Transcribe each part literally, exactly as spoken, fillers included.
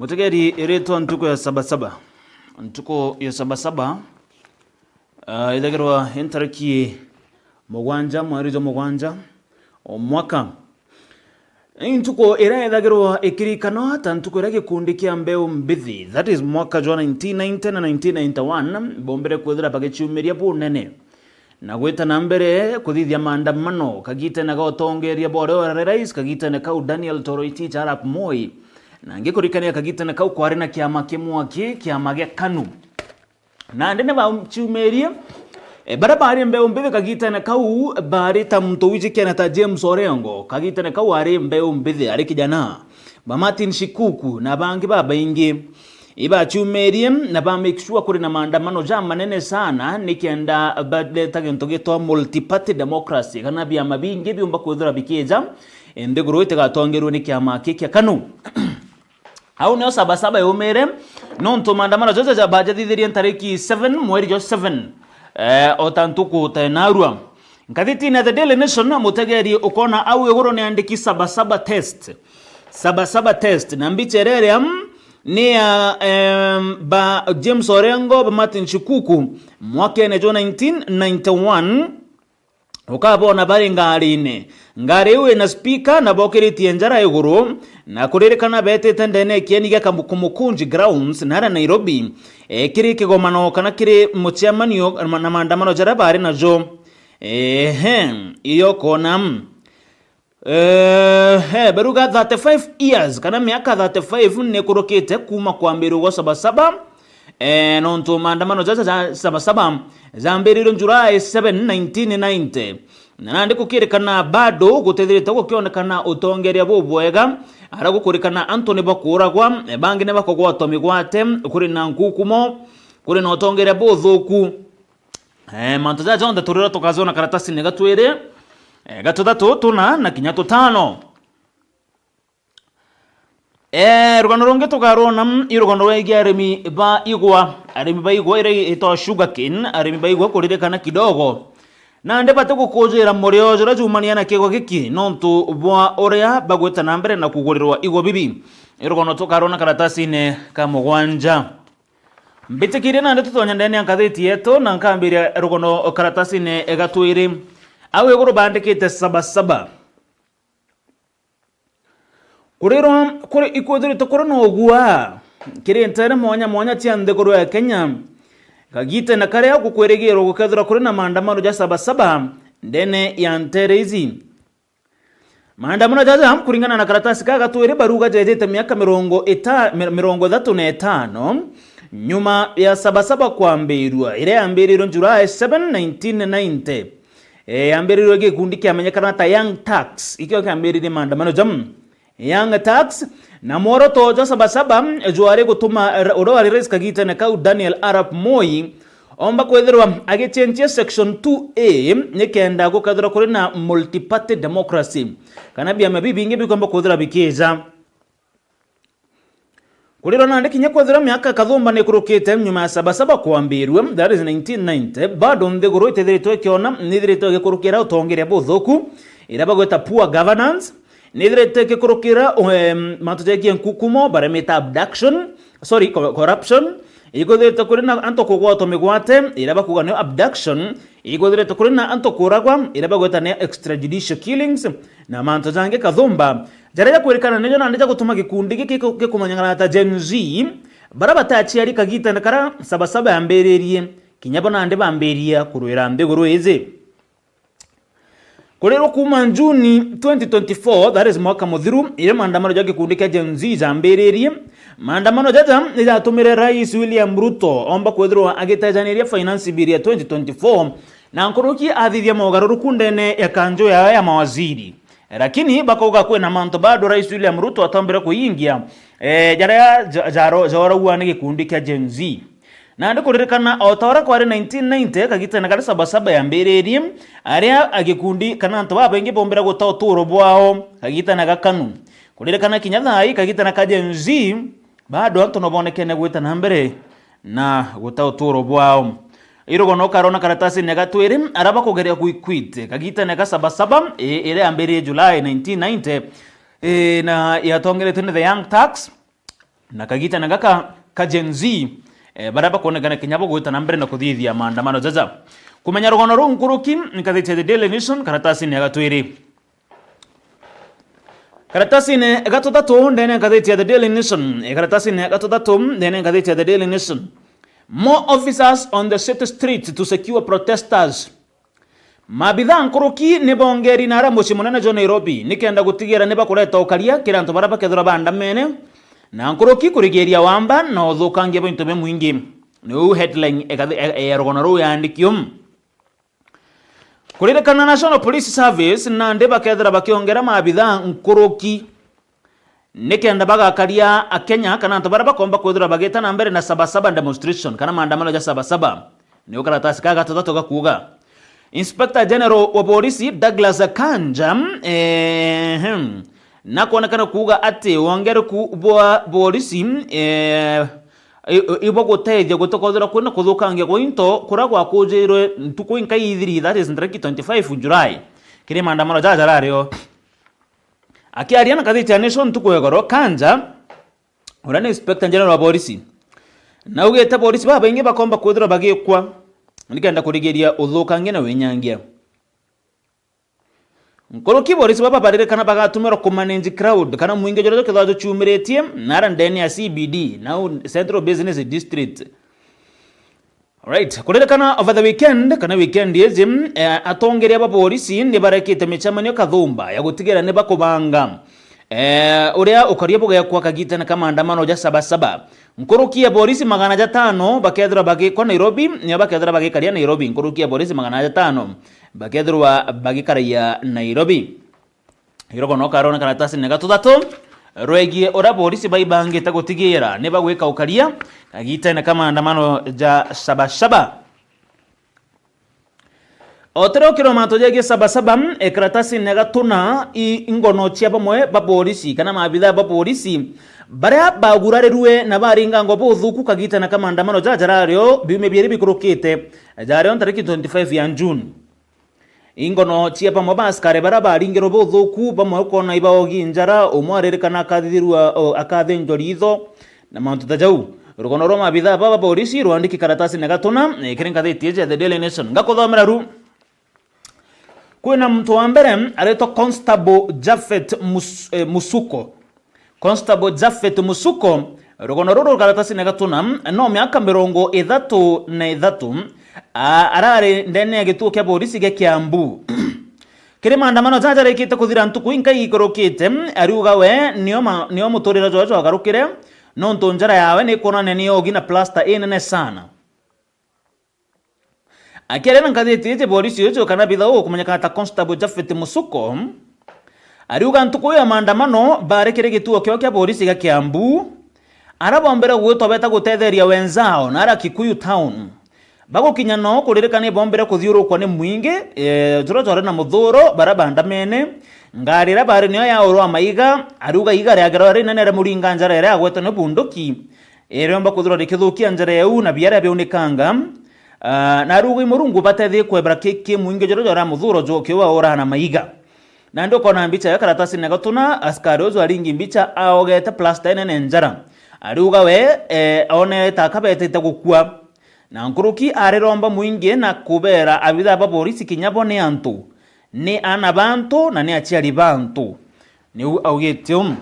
Mutegeri, iritwa ntuku ya Sabasaba. Ntuku ya Sabasaba, ah, ithagirwa i ntariki mugwanja, mweri jwa mugwanja, o mwaka. Ni ntuku iria ithagirwa ikirikanwa ta ntuku iria gikundi kia Mbeu Mbithi, that is mwaka jwa nineteen ninety na nineteen ninety-one, bombire kwithira bagiciumiria bunene na gwita na mbere kuthithia maandamano kagitene ga utongeria bwa uria wari rais kagitene kau Daniel Toroitich arap Moi, na angi kurikania kagitene kau kwari na kiama kimwe ki kiama gia kanu. Nandi ni baciumirie, e, baria bari Mbeu Mbithi kagitene kau bari ta muntu wijikiene ta James Orengo, kagitene kau ari Mbeu Mbithi ari kijana, ba Martin Shikuku na bangi babaingi. Ibaciumirie na ba make sure kuri na maandamano ja manene sana, nikenda bareta gintu gitwa multi-party democracy, kana biama bingi biumba kwithirwa bikija, e, nthiguru itigatongerwe ni kiama ki kia kanu. Au nio Sabasaba yumire, nontu maandamano jaja jaba jathithirie ntariki seven mweri jwa seven, eh, o ta ntuku ta inarua. Ngathitine ya The Daily Nation, mutegeri ukona au iguru ni andiki Sabasaba test. Sabasaba test. Na mbicha iria iria, mm, ni ya, em, ba James Orengo, ba Martin Shikuku, mwakene jwa nineteen ninety-one, ukabona bari ngarine. Ngari iu ina speaker na bokiritie njara iguru, na kuririkana betite ndene ya kieni gia Kamu-, Kumukunji Grounds, nara Nairobi, e, kiri kigomano kana kiri mucemanio na maandamano jaria bari najo. Ehe, iyo kona. Ehe, baruga thirty-five years, kana miaka thirty-five ni kurukite kuma kwambirua gwa Sabasaba. Eh, nontu maandamano jaja ja Sabasaba jambirirwe July seven, nineteen ninety. Na nandi gukirikana bado gutithirite gukionekana utongeria bubwega, ara gukurikana antu ni bakuuragwa, eh, bangi ni bakugwatwa migwate, kuri na nkukumo, kuri na utongeria buthuku. Eh, mantu jaja jonthe turira tukajona karatasine ga twiri, eh, ga tuthatu, tuna na kinya tutano. Eh, rugano rungi tukarwona, mm, i rugano rwegie arimi ba igwa. Arimi ba igwa iria itwa sugarcane, arimi ba igwa kuririkana kidogo. Nandi bati gukujira murio juria jumania na kigo giki, nontu bwa uria bagwita na mbere na kugurirwa igwa bibi. I rugano tukarwona karatasine ka mugwanja. Mbitikirie nandi tutonye ndene ya ngathiti yetu, na nkambiria rugano karatasine ga twiri. Au iguru bandikite Sabasaba. Kurirwa kuri ikwithirite kuri na ugua kiri nteere mwanya mwanya cia nthiguru ya Kenya, kagitene karia gukwirigirwa gukethirwa kuri na maandamano ja Sabasaba ndene ya nteere iji. Maandamano jaja, kuringana na karatasi ka gatwiri, baruga jejite miaka mirongo ita-, mi-, mirongo ithatu na itano nyuma ya Sabasaba kwambirua, iria yambirirwe July seven, nineteen ninety. E, yambirirwe gikundi kiamenyekana ta Young Turks, ikio kiambiririe maandamano jam Young Turks, na mworoto jwa Sabasaba jwari gutuma ra-, uria wari rais kagitene kau Daniel Arap Moi omba kwithirwa agichenjia section two A nikenda gukethirwa kuri na multi-party democracy, kana biama bibingi bikomba kwithirwa bikija. Kurirwa nandi kinya kwethirwa miaka kathumba nikurukite nyuma ya Sabasaba kwambirue, that is nineteen ninety, bado nthiguru itithiritwe ikiona nithiritwe igikurukira utongeria buthuku, iria bagweta poor governance, nithiritwe igikurukira, em, mantu jegie nkukumo, baria meta abduction, sorry, co-, corruption, ikwithirite kuri na antu kugwatwa migwate, iria bakuga niyo abduction, ikwithirite kuri na antu kuragwa, iria bagweta niyo extrajudicial killings, na mantu jangi kathumba, jaria jakwirikana nijo nandi jagutuma gikundi giki giku-, gikumenyekana ta Gen Z, baria bataciari kagitene karia Sabasaba yambiririe, kinya bo nandi bambiria kurwira nthiguru iji. Kurirwa kuma Juni twenty twenty-four, that is mwaka muthiru, iria maandamano ja gikundi kia Gen Z jambiririe. Maandamano jaja nijatumire Rais William Ruto omba kwithirwa agitejaniria finance bill ya twenty twenty-four, na nkuruki athithia mogaruruku ndene ya kanju yao ya mawaziri. Lakini bakauga kwina mantu bado Rais William Ruto atombire kuingia, eh, jaria ja-, jaro-, joragua ni gikundi kia Gen Z. Nandi kuririkana o ta uria kwari nineteen ninety, kagitene karia Sabasaba yambiririe, aria gikundi kana antu babaingi bombire guta uturo bwao kagitene ga kanu. Kuririkana kinya thaa ii kagitene ka Gen Z, bado antu no bonekene gwita na mbere na guta uturo bwao. Irugo no karona karatasine ga twiri, aria bakugeria kuikwite kagitene ka Sabasaba, i-, iria yambiririe July nineteen ninety, i, na yatongeretwe ni the Young Turks. na kagitene gaka ka Gen Z, eh, baria bakwonekana kinya bagwita na mbere na kuthithia maandamano jaja. Kumenya rugono ruu nkuruki, ngathiti ya The Daily Nation, karatasini ya gatwiri. Karatasini gatuthatu ndene ngathiti ya The Daily Nation, eh, karatasini gatuthatu ndene ngathiti ya The Daily Nation. More officers on the city streets to secure protesters. Maabitha nkuruki ni bongeri naria mucii munene jwa Nairobi, nikenda gutigira ni bakureta ukaria kiri antu baria bakethirwa baandamene, na nkuruki kurigiria wamba na uthukangia bwa into bimwingi. Niu headline ekathi-, e-, e-, ya rugono ruu yaandiki uu. Kuririkana National Police Service nandi bakethira bakiongera maabitha nkuruki nikenda bagakaria Akenya kana antu baria bakomba kwithirwa bagita na mbere na Saba Saba demonstration kana maandamano ja Saba Saba. Niu karatasi ka gatuthatu gakuuga. Inspector General wa Borisi Douglas Kanja, ehem, nakwonekana kuuga ati wongereku bwa Borisi, eh, i-, i-, ibwa gutethia gutikethirwa kwina kuthukangia kwa into kuria gwakujirwe ntuku inkai ithiri, that is ntariki twenty-five July, kiri maandamano jaja jarario. Akiaria na ngathiti ya Nation ntuku ya igoro, Kanja, uria ni Inspector General wa Borisi, naugite borisi babaingi bakomba kwithirwa bagikwa nikenda kurigiria uthukangia na winyangia. Nkuruki borisi baba baririkana bagatumirwa kumanage crowd kana mwingi juria jukethirwa juciumiritie nara ndene ya C B D, nau Central Business District. Alright, kuririkana over the weekend, kana weekend iji, eh, atongeria ba borisi ni barekite micemanio kathumba ya gutigira ni bakubanga, eh, uria ukaria bugekwa kagitene ka maandamano ja Saba Saba. Nkuruki ya borisi magana jatano bakethirwa bagikwa Nairobi, nio bakethirwa bagikaria Nairobi. Nkuruki ya borisi magana jatano bakethirwa bagikaraia Nairobi. Irogono karona karatasini ga tuthatu rwegie uria borisi baibangite gutigira ni bagwika ukaria kagitene ka maandamano ja Saba Saba. O tiri ukirwa mantu jegie Saba Saba, e karatasini ga tuna i ngono cia bamwe ba borisi kana maabitha ba borisi baria bagurarirue na baringangwa buthuku kagitene ka maandamano ja jarario biumia bieri bikurukite, jario ntariki twenty-five ya June. Ingono cia bamwe ba askari baria baringirwe buthuku, bamwe ukona ibaogi njara, umwe aririkana akathithirua, o, akathinjwa ritho, na mantu ta jau. Rugono rwa maabitha ba, ba borisi rwandiki karatasini ga tuna, eh, kiri ngathiti iji ya The Daily Nation. Ngakuthomera ru. Kwina muntu wa mbere aritwa Constable Japhet Mus-, eh, Musuko. Constable Japhet Musuko, rugono ruru karatasini ga tuna, no miaka mirongo ithatu na ithatu, a-, arari ndene ya gituo kia borisi gia Kiambu. Kiri maandamano jaja jarikite kuthira ntuku inkai ikurukite, ariuga we nio ma-, nio muturire jwawe jwagarukire, nontu njara yawe ni ikwonania ni yogi na plasta inene sana. Akiaria na ngathiti iji, borisi uju kana abitha ukumenyekana ta Constable Japhet Musuko, ariuga ntuku ya maandamano bari kiri gituo kiao kia borisi gia Kiambu, ara bombere gwitwa beta gutetheria wenzao na ara Kikuyu Town. Bagukinya no kuririkana ibombere kuthiurukwa ni mwingi, eh, juria jwari na muthuro, bara baandamene. Ngari iria bari niyo yaurwa maiga, ariuga iga riagerwa rinene ria muringa njara iria yagwetwe ni bunduki. Iriomba kwithirwa rikithukia njara iu na biaria biunikanga. Ah, na ariuga i Murungu batethie kwebera ki, ki mwingi juria jwaria muthuro jwa kiu auraga na maiga. Nandi ukona mbicha ya karatasini ga tuna, askari uju aringi mbicha aogete plasta inene njara. Ariuga we, eh, onete aka betite gukua. Na nkuruki ariromba mwingi na kubera abitha ba borisi kinya bo ni antu. Ni ana ba antu na ni aciari ba antu. Niu augite uu.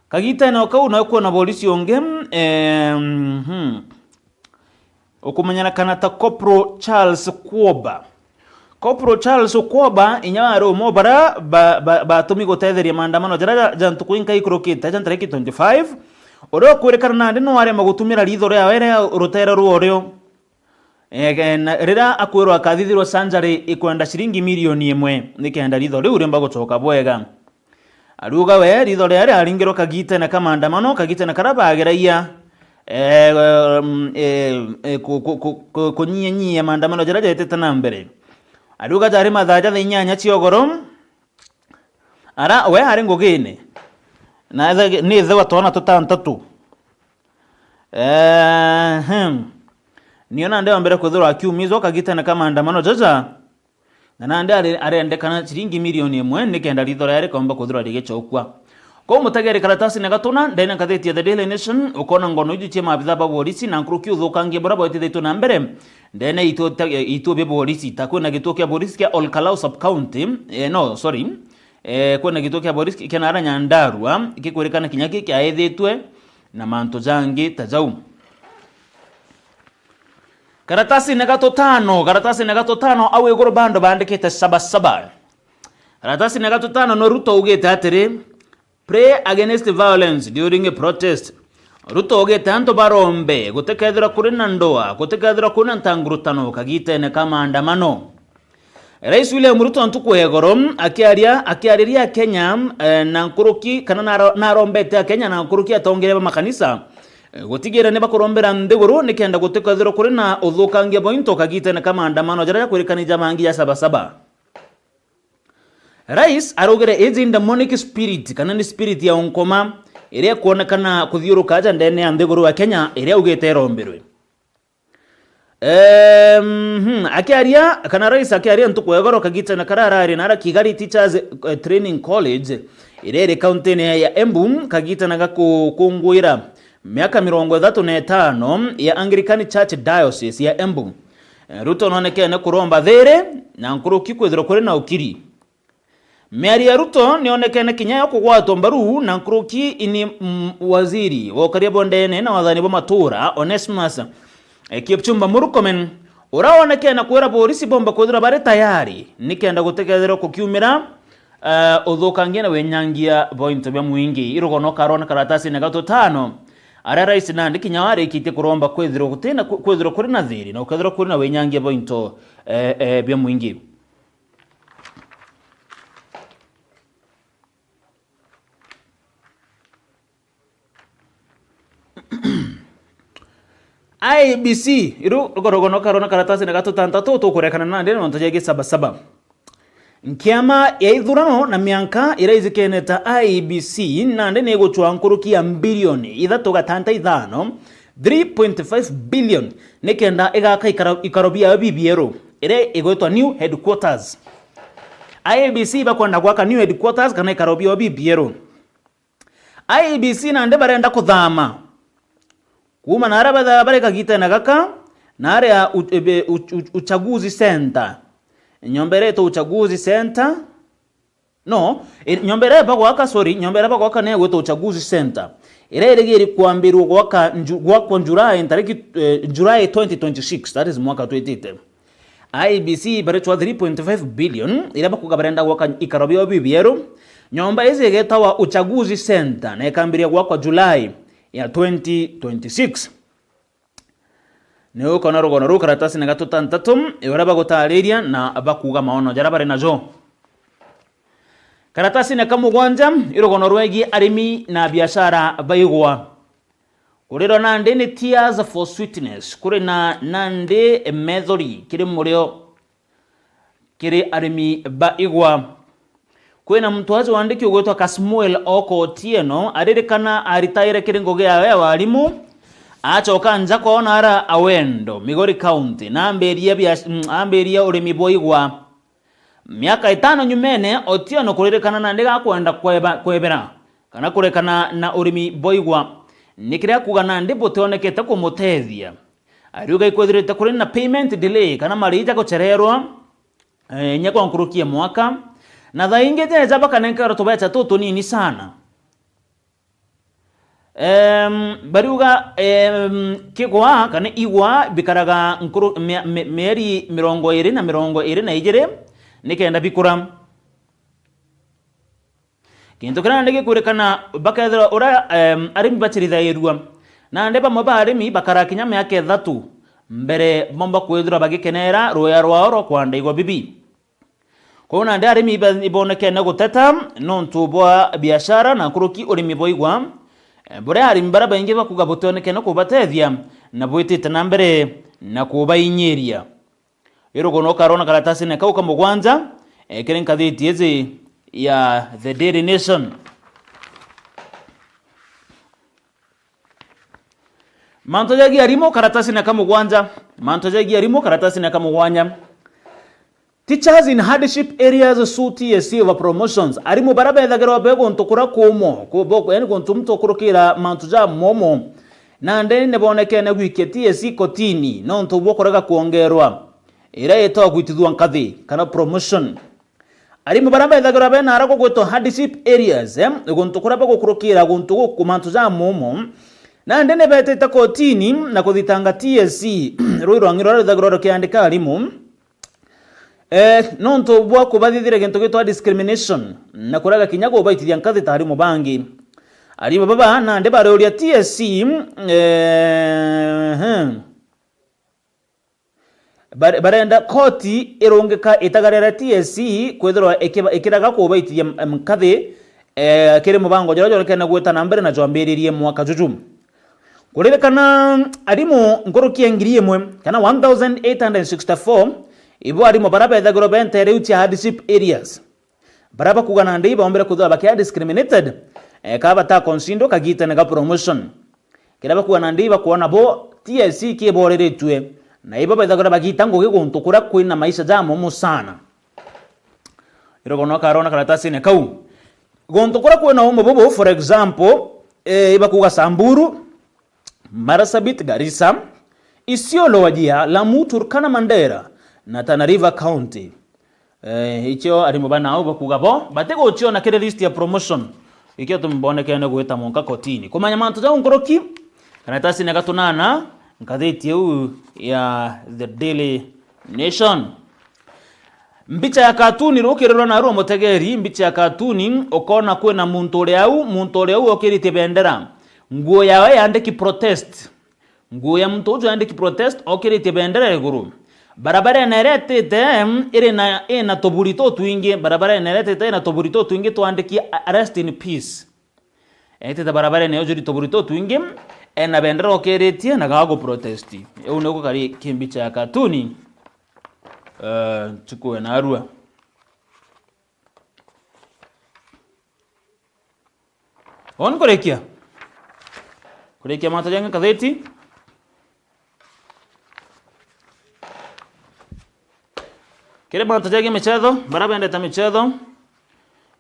Kagitene o kau, nawe kwina borisi ungi, ehm, hmm, ukumenyekana ta Corporal Charles Kwoba. Corporal Charles Kwoba, inya wari umwe o bara ba, ba, batumi gutetheria maandamano jaria ja, ja ntuku inkai ikurukite, ja ntariki twenty-five, uria ukwirikana nandi no arema gutumira ritho riawe ria rutere rwa urio. Eh, na riria akwirwa akathithirwa surgery ikwenda ciringi milioni imwe nikenda ritho riu riumba gucoka bwega. Ariuga we, ritho riria riaringirwe kagitene ka maandamano, kagitene karia bageragia, eh, mm, eh, eh, ku-, ku-, ku-, ku-, kunyianyia maandamano jaria jetete na mbere. Ariuga jari mathaa ja thaa inyanya cia ugoro, ara we ari ngugine, na ethe-, ni ithe wa twana tutantatu. Ehem. Nio nandi ombere kwithirwa akiumizwa kagitene ka maandamano jaja, na nandi ari-, arendekana ciringi milioni imwe nikenda ritho riawe rikaumba kwithirwa rigicokua. Kou mutegeri karatasine gatuna, ndene ngathiti ya The Daily Nation, ukona ngono iji cia maabitha ba borisi na nkuruki uthukangia buria bwitithitwe na mbere ndene itu, itu bia borisi, ta kwina gituo kia borisi kia Ol Kalou Sub County, eh, no, sorry, eh, kwina gituo kia borisi kia nara Nyandarua, gikwirikana kinya ki kiaithitwe na mantu jangi ta jau. Karatasine ga tutano, karatasine ga tutano, au iguru bando bandikite Saba Saba. Karatasine ga tutano no Ruto ugite atiri, "Pray against violence during a protest." Ruto ugite antu barombe, gutikethirwa kuri na ndoa, gutikethirwa kuri na ntangurutano kagitene ka maandamano. Rais William Ruto ntuku ya igoro akiaria, akiariria Akenya, eh, na nkuruki, kana naro-, narombete Akenya na nkuruki atongeria ba makanisa, eh, gutigira ni bakurombera nthiguru nikenda gutikethirwa kuri na uthukangia bwa into kagitene ka maandamano jaria jakwirikana jamangi ja Saba Saba. Rais araugire iji ni demonic spirit, kana ni spirit ya unkoma, iria ikwonekana kuthiuruka aja ndene ya nthiguru ya Kenya, iria augite irombirwe. Ehm, hmm, akiaria, kana rais akiaria ntuku ya igoro kagitana karia arari nara Kigali Teachers, eh, Training College, iria iri kauntine ya Embu, kagitana ga gukunguira miaka mirongo ithatu na itano ya Anglican Church Diocese ya Embu. Eh, Ruto nonekene kuromba thiri na nkuruki kwithirwa kuri na ukiri. Miario ya Ruto nionekene kinya ya kugwatwa mbaru na nkuruki ini, mm, waziri wa ukaria bwa ndene na wathani bwa matura, Onesmus, eh, Kipchumba Murkomen, uria wonekene kwira borisi bomba kwithirwa bari tayari nikenda gutikethirwa kukiumira, eh, uthukangia na winyangia bwa into bia mwingi. Irugono karona karatasine ga tutano, aria rais nandi kinya warikitie kuromba kwithirwa gutina, kwithirwa kuri na thiri na ukethirwa kuri na winyangia bwa into, eh, eh, bia mwingi. I E B C, iru rugorogono karona karatasine ga tutantatu tukurekana nandi na mantu jegi Saba Saba. Nkiama ya ithurano na mianka iria ijikene ta I E B C nandi ni igucwa nkuruki ya mbirioni ithatu gatanta ithano, three point five billion, nikenda igaka ikaro, ikaro biayo bibieru, iria igwitwa new headquarters. I E B C bakwenda gwaka new headquarters kana ikaro biao bibieru. I E B C nandi barenda kuthama kuuma na aria bathaa bari kagitene gaka, na aria u-, ebe-, u-, u-, uchaguzi center, nyomba iria itwa uchaguzi center, no, i-, nyomba iria bagwaka, sorry, nyomba iria bagwaka ni igwitwa uchaguzi center, iria irigiri kwambirwa gwaka nju-, gwakwa July, ntariki, eh, July twenty twenty-six, that is mwaka twitite. I E B C baricwa three point five billion iria bakuga barenda gwaka ikaro biao bibieru. Nyomba iji igetawa Uchaguzi Center na ikambiria gwakwa July ya twenty twenty-six. Ni ukona rugono ruu karatasine ga tutantatu, uria bagutariria na bakuga maono jaria bari najo. Karatasine ka mugwanja, irugono rwegie arimi na biashara baigwa. Kurirwa nandi ni tears for sweetness, kuri na nandi methori kiri murio kiri arimi ba igwa. Kwina muntu aja wandiki ugwitwa Kasmuel Oko Otieno, aririkana aritaire kiri ngugi yawe ya warimu, acoka nja koona ara Awendo, Migori County, na ambiria biash-, mm, ambiria urimi bwa igwa. Miaka itano nyumene, Otieno kuririkana nandi gakwenda kweba-, kwebera kana kurekana na urimi bwa igwa. Ni kiria akuuga nandi butionekete kumutethia. Ariuga ikwithirite kuri na payment delay kana marii ja guchererwa, eh, inya kwa nkuruki ya mwaka. Na thaa ingi jeja bakanenkerwa tubecha tutunini sana. Em, bariuga, em, kigwa kana igwa bikaraga nkuru-, mia-, mi-, mieri mirongo iri na mirongo iri na ijiri nikenda bikura. Gintu kiria nandi gikwirikana bakethirwa uria, em, arimi bachirithairua. Nandi bamwe ba arimi bakara kinya miaka ithatu mbere bomba kwithirwa bagikenera ruya rwao rwa kwanda igwa bibi. Kwou nandi arimi iba-, ibonekene guteta nontu bwa biashara na nkuruki urimi bwa igwa, eh, buria arimi baria baingi bakuga butionekene kubatethia na bwitite na mbere na kubainyiria. Irugono ukarona karatasine kau ka mugwanja, eh, kiri nkathiti iji ya The Daily Nation. Mantu jegi arimu karatasine ka mugwanja. Mantu jegi arimu karatasine ka mugwanja. Teachers in hardship areas sue T S C over promotions. Arimu bara bethagirwa be guntu kuria kumo, ku-, bo-, yani guntu muntu ukurukira mantu ja momo. Nandi ni bonekene gwikia T S C kotini nontu bwa kurega kwongerwa iria itagwa gwitithua nkathi kana promotion. Arimu bara bethagirwa be naara gugwitwa hardship areas, eh, guntu kuria bagukurukira guntu guku mantu ja momo. Nandi ni betite kotini na kuthitanga T S C rui rwang'i ruria rwithagirwa rukiandika arimu. Eh, nontu bwa kubathithira gintu gitwa discrimination na kurega kinya kubaitithia nkathi ta arimu bangi. Arimu baba nandi bariuria T S C, eh, bare-, barenda koti irungika itagaria ria T S C kwithirwa ikiba-, ikiraga kubaitithia m-, nkathi, eh, kiri mubango juria jonekene gwita na mbere na jwambiririe mwaka juju. Kuririkana arimu nkuruki ya ngiri imwe kana one thousand eight hundred sixty-four, ibo arimu bara bethagirwa bentere iu cia hardship areas. Bara bakuga nandi ibaombire kwithirwa bakia discriminated, eh, ka bata consider kagitene ga promotion. Kiria bakuga nandi ibakwona bo T S C kiboreretue, na ibo bethagirwa bagita ngugi guntu kuria kwina maisha ja momo sana. Irogo no karona karatasine kau. Guntu kuria kwina umo bubu, for example, eh, ibakuga Samburu, Marsabit, Garissa, Isiolo, Wajir, Lamu, Turkana, Mandera, na Tana River County. Eh, icio arimu banao bakuga bo, batiguciona kiri list ya promotion. Ikio tumbonekene gwita monka kotini. Kumanya mantu jau nkuruki, kana tasine gatunana, ngathiti iu ya The Daily Nation. Mbicha ya katuni rukirirwa narua mutegeri, mbicha ya katuni, ukona kwina muntu uri au, muntu uri au okiritie bendera. Nguo yawe yandiki protest. Nguo ya muntu uju yandiki protest, okiritie bendera iguru. Barabarene iria itite, em, iri na, ina tuburi tutwingi, barabarene iria itite ina tuburi tutwingi twandiki, a-, "Rest in peace." Etite barabarene ujuri tuburi tutwingi, ena bendera okiritie na gagu protest. Iu niguo kari kimbicha ya katuni. Eh, nchuku ena arua. Woni kurikia? Kurikia mantu jangi ngathiti. Kiri mantu jangi michetho, bara bendete michetho,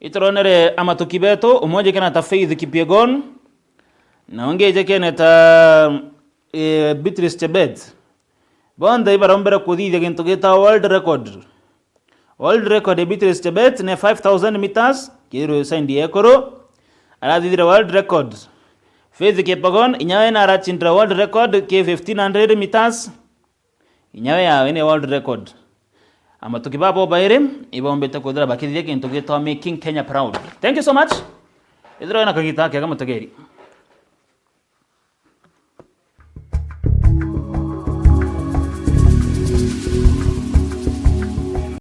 ituronere amatuki betu, umwe jikena ta Faith Kipyegon, na ungi jikene ta, eh, Beatrice Chebet. Bonthe ibarombere kuthithia gintu gita world record. World record ya Beatrice Chebet ni five thousand meters, kiru side ya ikuru. Arathithire world record. Faith Kipyegon, inyawe na arachindira world record ki fifteen hundred meters. Inyawe yawe ni world record. Amatuki babo bairi ibombite kwithira bakithithia gintu gitwa Making Kenya Proud. Thank you so much. Ithira wina kagita kega mutegeri.